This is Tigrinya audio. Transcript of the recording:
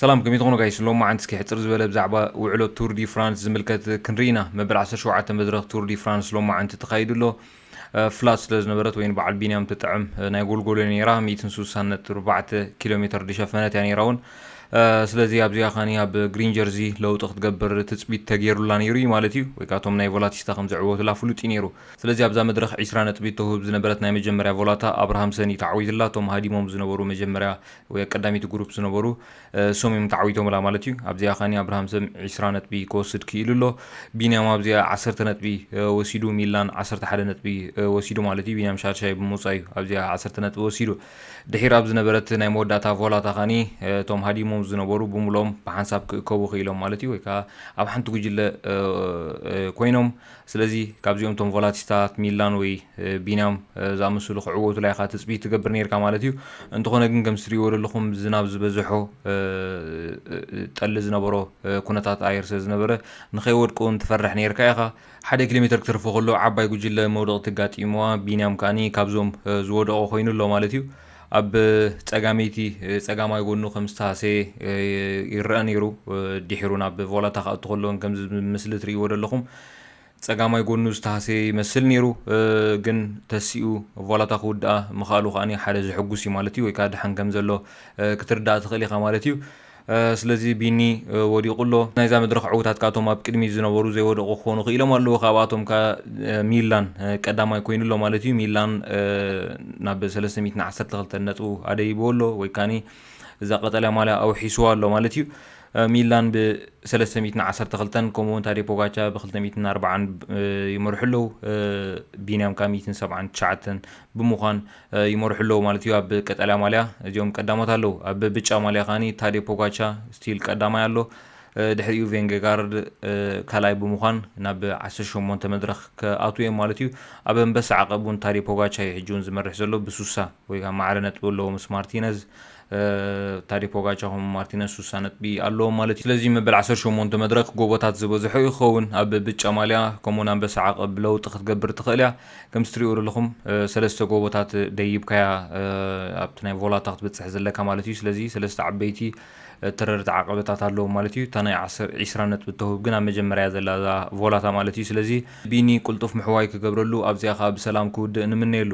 ሰላም፣ ከመይ ትኾኑ ጋይስ? ሎማዓንቲ እስኪ ሕፅር ዝበለ ብዛዕባ ውዕሎ ቱር ዲ ፍራንስ ዝምልከት ክንርኢ ኢና። መበል ዓሰርተ ሸውዓተ መድረኽ ቱር ዲ ፍራንስ ሎማዓንቲ ተኻይዱ ኣሎ። ፍላት ስለ ዝነበረት ወይ ንበዓል ቢንያም ትጥዕም ናይ ጎልጎሎ ነይራ። ሚእትን ስሳን ነጥቢ ኣርባዕተ ኪሎ ሜትር ዝሸፈነት እያ ነይራ እውን። ስለዚ ኣብዚኣ ኸኒ ኣብ ግሪን ጀርዚ ለውጢ ክትገብር ትፅቢት ተገይሩላ ነይሩ እዩ ማለት እዩ። ወይ ከዓ እቶም ናይ ቮላቲስታ ከም ዘዕወቱላ ፍሉጥ እዩ ነይሩ። ስለዚ ኣብዛ መድረኽ ዒስራ ነጥቢ ተውህብ ዝነበረት ናይ መጀመርያ ቮላታ ኣብርሃምሰን እዩ ተዓዊትላ። እቶም ሃዲሞም ዝነበሩ መጀመርያ ወይ ቀዳሚቲ ግሩፕ ዝነበሩ ሶም እዮም ተዓዊቶምላ ማለት እዩ። ኣብዚኣ ኸኒ ኣብርሃምሰን ዒስራ ነጥቢ ክወስድ ክኢሉ ኣሎ። ቢንያም ኣብዚኣ ዓሰርተ ነጥቢ ወሲዱ፣ ሚላን ዓሰርተ ሓደ ነጥቢ ወሲዱ ማለት እዩ። ቢንያም ሻድሻይ ብምውፃእ እዩ ኣብዚኣ ዓሰርተ ነጥቢ ወሲዱ። ድሒር ኣብ ዝነበረት ናይ መወዳእታ ቮላታ ኸኒ እቶም ሃዲሞም ዝነበሩ ብምሎም ብሓንሳብ ክእከቡ ክኢሎም ማለት እዩ። ወይ ከዓ ኣብ ሓንቲ ጉጅለ ኮይኖም፣ ስለዚ ካብዚኦም እቶም ቮላቲስታት ሚላን ወይ ቢንያም ዝኣመሰሉ ክዕወቱላ ኢኻ ትፅቢት ትገብር ነይርካ ማለት እዩ። እንተኾነ ግን ከም ትሪእዎ ዘለኹም ዝናብ ዝበዝሖ ጠሊ ዝነበሮ ኩነታት ኣየር ስለ ዝነበረ ንኸይወድቁ እውን ትፈርሕ ነይርካ ኢኻ። ሓደ ኪሎ ሜትር ክትርፎ ከሎ ዓባይ ጉጅለ መውደቕቲ ኣጋጢምዋ። ቢንያም ከኣኒ ካብዞም ዝወደቑ ኮይኑ ኣሎ ማለት እዩ። ኣብ ፀጋመይቲ ፀጋማይ ጎኑ ከም ዝተሃሰየ ይረአ ነይሩ። ድሒሩ ናብ ቮላታ ክኣቱ ከሎ እውን ከምዚ ምስሊ ትርእይዎ ዘለኹም ፀጋማይ ጎኑ ዝተሃሰየ ይመስል ነይሩ። ግን ተሲኡ ቮላታ ክውድኣ ምኽኣሉ ከኣኒ ሓደ ዘሐጉስ እዩ ማለት እዩ። ወይ ከዓ ድሓን ከም ዘሎ ክትርዳእ ትኽእል ኢኻ ማለት እዩ። ስለዚ ቢኒ ወዲቑ ኣሎ። ናይዛ መድረኽ ዕውታት ካቶም ኣብ ቅድሚ ዝነበሩ ዘይወደቑ ክኾኑ ክኢሎም ኣለዉ። ካብኣቶም ከ ሚላን ቀዳማይ ኮይኑ ኣሎ ማለት እዩ። ሚላን ናብ ሰለስተ ሚእትን ዓሰርተ ክልተ ነጥቡ ኣደይብዎ ኣሎ ወይ ካኒ እዛ ቀጠልያ ማልያ ኣውሒስዋ ኣሎ ማለት እዩ። ሚላን ብ ሰለስተ ሚእትን ዓሰርተ ክልተን ከምኡ እውን ታዴ ፖጋቻ ብ ክልተ ሚእትን ኣርባዓን ይመርሑ ኣለዉ። ቢንያም ከኣ ሚእትን ሰብዓን ትሽዓተን ብምዃን ይመርሑ ኣለዉ ማለት እዩ። ኣብ ቀጠልያ ማልያ እዚኦም ቀዳሞት ኣለዉ። ኣብ ብጫ ማልያ ከኣኒ ታዴ ፖጋቻ ስቲል ቀዳማይ ኣሎ። ድሕሪኡ ቬንጌጋርድ ካልኣይ ብምዃን ናብ ዓሰርተ ሸሞንተ መድረኽ ክኣትዉ እዮም ማለት እዩ። ኣብ ኣንበሳ ዓቐብ እውን ታዴ ፖጋቻ እዩ ሕጂ እውን ዝመርሕ ዘሎ ብሱሳ ወይ ከዓ ማዕረ ነጥቢ ኣለዎ ምስ ማርቲነዝ። ታዴ ፖጋቻ ከም ማርቲነዝ ሱሳ ነጥቢ ኣለዎም ማለት እዩ። ስለዚ መበል ዓሰርተ ሸሞንተ መድረኽ ጎቦታት ዝበዝሖ ይኸውን። ኣብ ብጫ ማልያ ከምኡውን ኣንበሳ ዓቐብ ለውጢ ክትገብር ትኽእል እያ። ከም ትሪእዎ ዘለኹም ሰለስተ ጎቦታት ደይብካያ ኣብቲ ናይ ቮላታ ክትበፅሕ ዘለካ ማለት እዩ። ስለዚ ሰለስተ ዓበይቲ ተረርቲ ዓቐበታት ኣለዎም ማለት እዩ። እታ ናይ ዒስራ ነጥቢ ተውህብ ግን ኣብ መጀመርያ ዘላ እዛ ቮላታ ማለት እዩ። ስለዚ ቢኒ ቅልጡፍ ምሕዋይ ክገብረሉ ኣብዚኣ ከዓ ብሰላም ክውድእ ንምነየሉ።